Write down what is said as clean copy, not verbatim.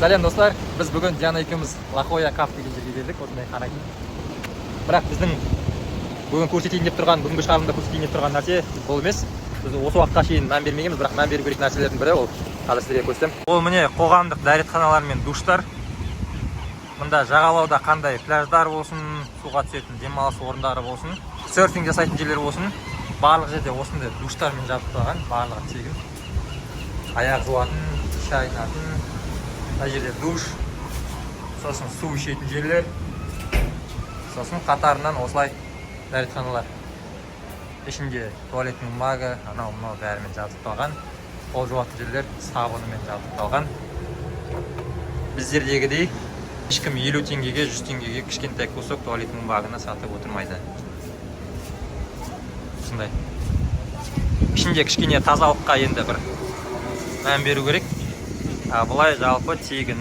Сәлем, достар! Біз бүгін Диана екеуміз Лахоя Каф деген жерге келдік, осындай қарайтын. Бірақ біздің бүгін көрсетейін деп тұрған, бүгінгі шығарылымда көрсетейін деп тұрған нәрсе бұл емес. Біз осы уақытқа шейін мән бермегенбіз, бірақ мән беру керек нәрселердің бірі ол. Қазір сіздерге көрсетемін. Ол міне, қоғамдық дәретханалар мен душтар. Мында жағалауда қандай пляждар болсын, суға түсетін демалыс орындары болсын, серфинг жасайтын жерлер болсын, барлық жерде осындай душтармен жабдықталған, барлығы тегін. Аяқ жуатын, шайынатын, мына жерде душ, сосын су ішетін жерлер, сосын қатарынан осылай дәретханалар. Ішінде туалетный бумага, анау мынау бәрімен жабдықталған, қол жуатын жерлер сабынымен жабдықталған. Біздердегідей ешкім 50 теңгеге, 100 теңгеге кішкентай кусок туалетный бумаганы сатып отырмайды. Осындай ішінде кішкене тазалыққа енді бір мән беру керек, а былай жалпы тегін.